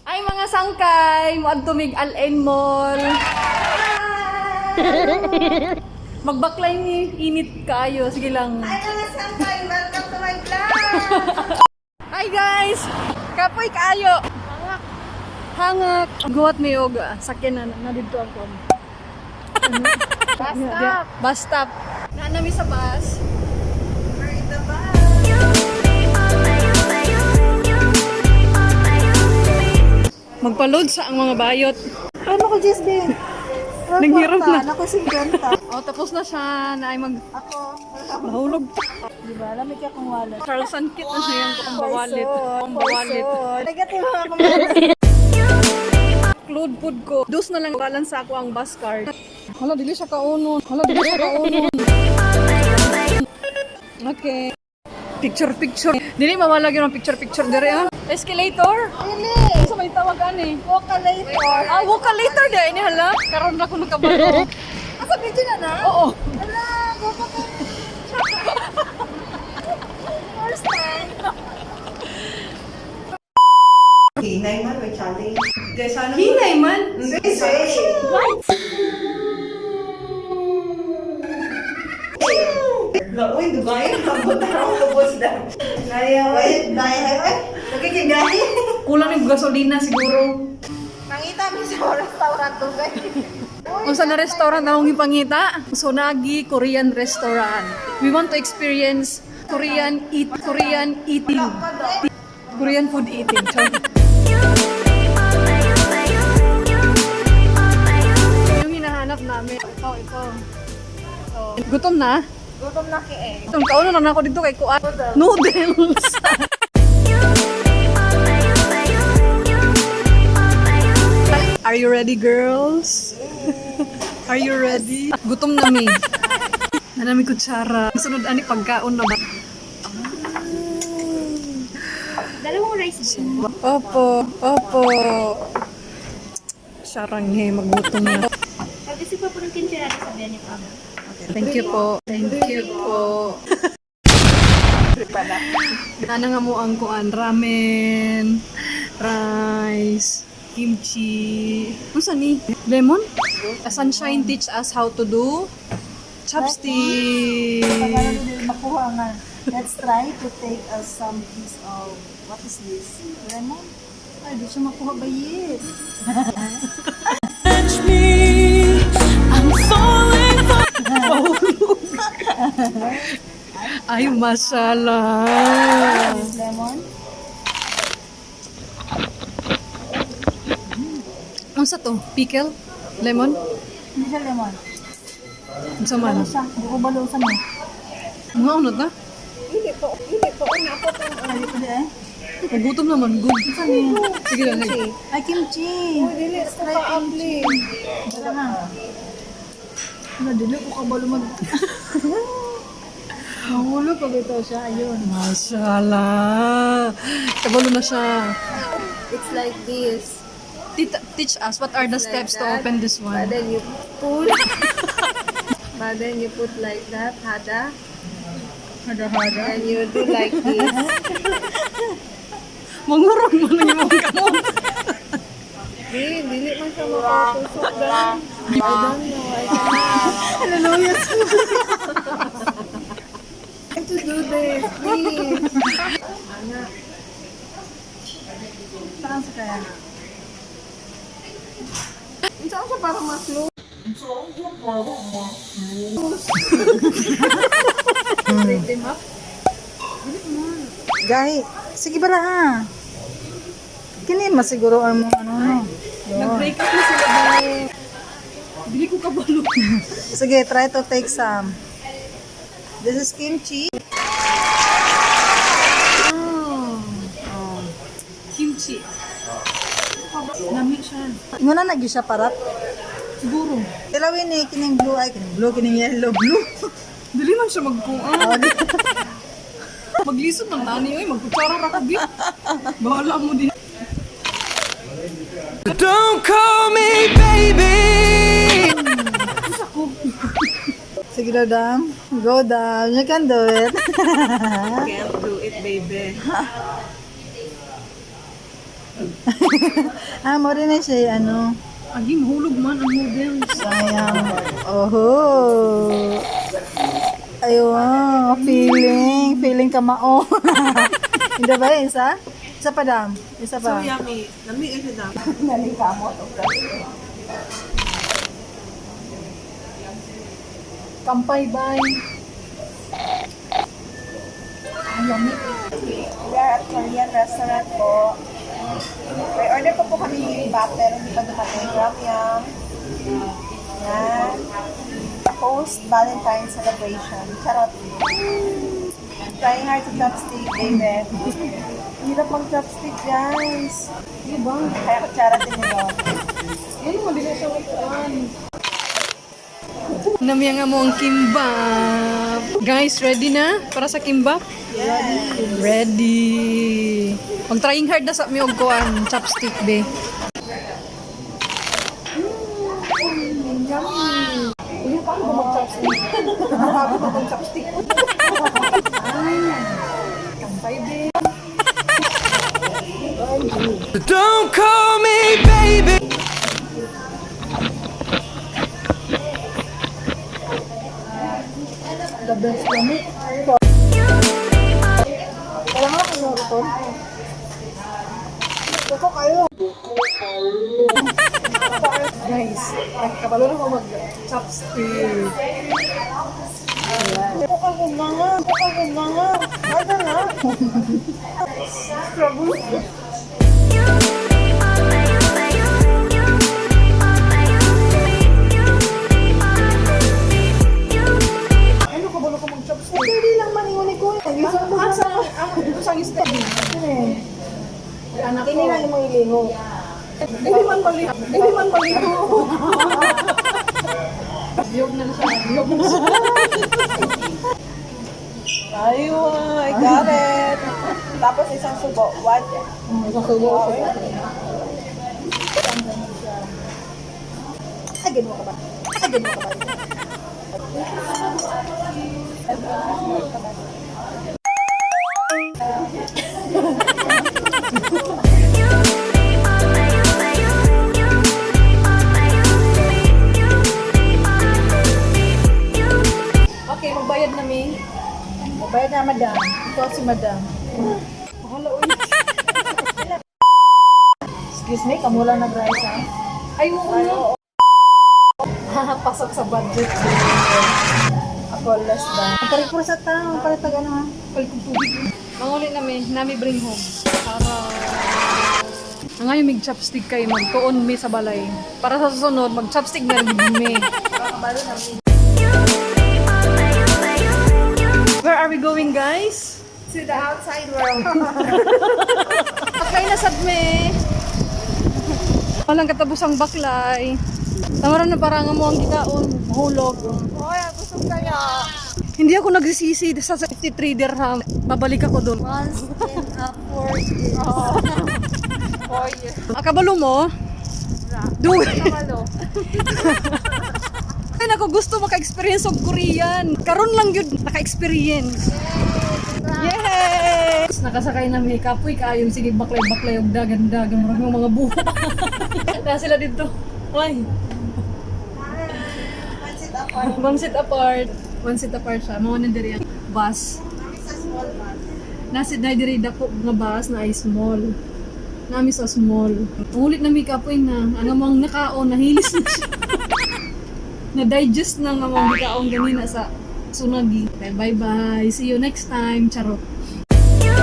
Ay, mga sangkay, muadto mig Al Ain Mall. Magbaklay ni, init kaayo, sige lang. Hi, mga sangkay! Welcome to my vlog! Hi guys! Kapoy kaayo. Hangak. Guwat mi og sakyan na na didto ang kuan. Bus stop! Bus stop. Naa nami sa bus. We're in the bus! Magpa-load sa ang mga bayot. Ano ko, Jisby? Nanghiram na. Ako 50. Oh, tapos na siya. Na ay mag Ako. mahulog. Di ba? Lamig ka kung wallet. Charles and Kit na siya yung kung bawalit. Kung bawalit. Negative ako wallet. Load food ko. Dus na lang balance ako ang bus card. Hala, dili siya kaunon. Hala, dili siya kaunon. Okay. Picture, picture. Dili mawala gyud ang picture, picture dire ah. Escalator. Dili! Sa may tawag ani? Walkalator. Ah, walkalator di ini hala. Karon ra ko nakabalo. Asa video na na? Oo. Ala, go pa ka. First time. Hinay man, may challenge. Hinay man. What? Uy, Dubai, ang tubos na. Wait, dahil, ay, nakikigahi. Kulang ng gasolina siguro. Nangita mi sa restaurant to, guys. Unsa na restaurant akong ipangita? Sonagi Korean Restaurant. We want to experience Korean eat, Korean eating. Korean food eating. Char. Yung hinahanap namin. Ito, ito. Ito. Gutom na? Gutom na ki eh. Itong kauno na ako dito kay Kuan. Noodles. Are you ready, girls? Are you ready? Gutom na mi. Nanami kutsara. Sunod ani pagkaon na ba? Dalawang rice bowl. Opo, opo. Saranghe, magutom na. Pag-isip pa po ng kinchirada sa biyan niyo po. Thank you po. Thank you po. Ana nga mo ang kuan ramen, rice, kimchi. Unsa ni? Lemon? A sunshine teach us how to do chopstick. Tagalog din makuha nga. Let's try to take us some piece of, what is this? Lemon? Ay, di siya makuha ba? Yes. Ay, masala. This lemon? Unsa to? Pickle? Lemon? Hindi siya lemon. Unsa man? Ano siya? Hindi ko balo sa mo. Mga unod na? Ay, ito di eh. Magutom naman, good. Sige lang, sige. Ay, kimchi. Let's try kimchi. Wala na. Wala, dili ko kabalo mag... Mahulog pag ito siya. Ayun. Masala. Kabalo na siya. It's like this. Teach us what are the steps to open this But one. then you pull. But then you put like that, hada. Hada, hada. And you do like this. Mangurog mo lang yung mga kamot. Di, dili man siya makatusok gan. I don't know. I can't. Hallelujah. To do this, please. Ana, Saan sa kaya? unsa siya para mas-loose? Break them up. Gahi. Sige bala ha. Kini masiguro ang mga ano no. Nag-break up na sila ba? Dili ko kabalo. Sige, try to take some. This is kimchi. Oh. Kimchi. Lami siya. Nguna na gyud siya parat. Siguro. Tilawin ni kining blue ay kining blue kining yellow blue. Dili man siya magkuan. Maglisod ng nani oy, magkutsara ra ka bi. Bahala mo din. Don't call me baby. Sige daw, Dam. Go, Dam. You can do it. Can't do it, baby. Ah, mo rin na siya, ano. Agi, mahulog man ang noodles. Sayang. Oho. Ay, wow. Feeling. Feeling ka mao. Hindi ba yun, isa? Isa pa, dam. Isa pa. So yummy. Lami ito na. Kampay, bye. Ang yummy. We are at Korean restaurant po. May order po po kami bibimbap pero hindi pa dumating. Ramyun. Yan. Post Valentine celebration. Charot. Trying hard to chopstick, baby. Hirap mag chopstick, guys. Di ba? Kaya kutsara din nito. Ano mo, di na siya magkuhan. Namya nga mo ang kimbap. Guys, ready na para sa kimbap? Ready. Ready. Mag trying hard na sa mi og kuan, chopstick be. Uy, paano ba mag-chopstick? Paano ba mag-chopstick? Kampay be. Don't call me baby. The best yummy. Wala nga akong norton. Dako kayo. Guys, nagkabalo na ko mag-chopstick. Dako kayo na nga. Dako kayo na nga. Ano na? Struggle. Ano kabalo ko mag-chopstick? Hindi lang man yung ko. Isa mo Asa ang usang step? eh. Anak ko. Ini lang yung mga ilingo. Hindi man mali. Hindi man mali. Biyog na siya. Biyog na siya. Ayun, I got it. Tapos isang subo. What? Isang subo. Ay, ganun ka ba? Ay, ganun ka ba? Okay, magbayad na mi. Bayad na, madam. Ikaw si madam. Bahala uy. Excuse me, kamula nag-rice ha? Ay, oo nga. Pasok sa budget. Ako, less ba? Magkaripur sa tao, para tag ano ha? Palit kong tubig. Manguli nami, nami bring home. Para ang ngayon mig chopstick kay magtuon mi sa balay. Para sa susunod, mag chopstick na rin mi. Where are we going, guys? To the outside world. Baklay na sad me. Walang katapusang baklay. Tama ra na para nga mo ang gikaon, hulog. Hoy, busog kaya. Hindi ako nagsisisi sa 53 dirham. Babalik ako doon. Once in a 4 years. 4 years. Akabalo mo? Do it. Ay, ako gusto maka-experience og Korean. Karon lang yun naka-experience. Yay! Nakasakay na may kapoy kaayong sige baklay-baklay og dagan-dagan murag mga buho. Na sila dito. Ay. One seat apart. One seat apart. One seat apart siya. Mao na diri ang bus. It's a small bus. Nasa na diri dako nga bus na ay small. Nami sa small. Ulit na mi kapoy na. Ang among nakaon nahilis na siya. Na-digest na nga among gikaon ganina sa Tsunagi. Bye bye. See you next time. Charot. You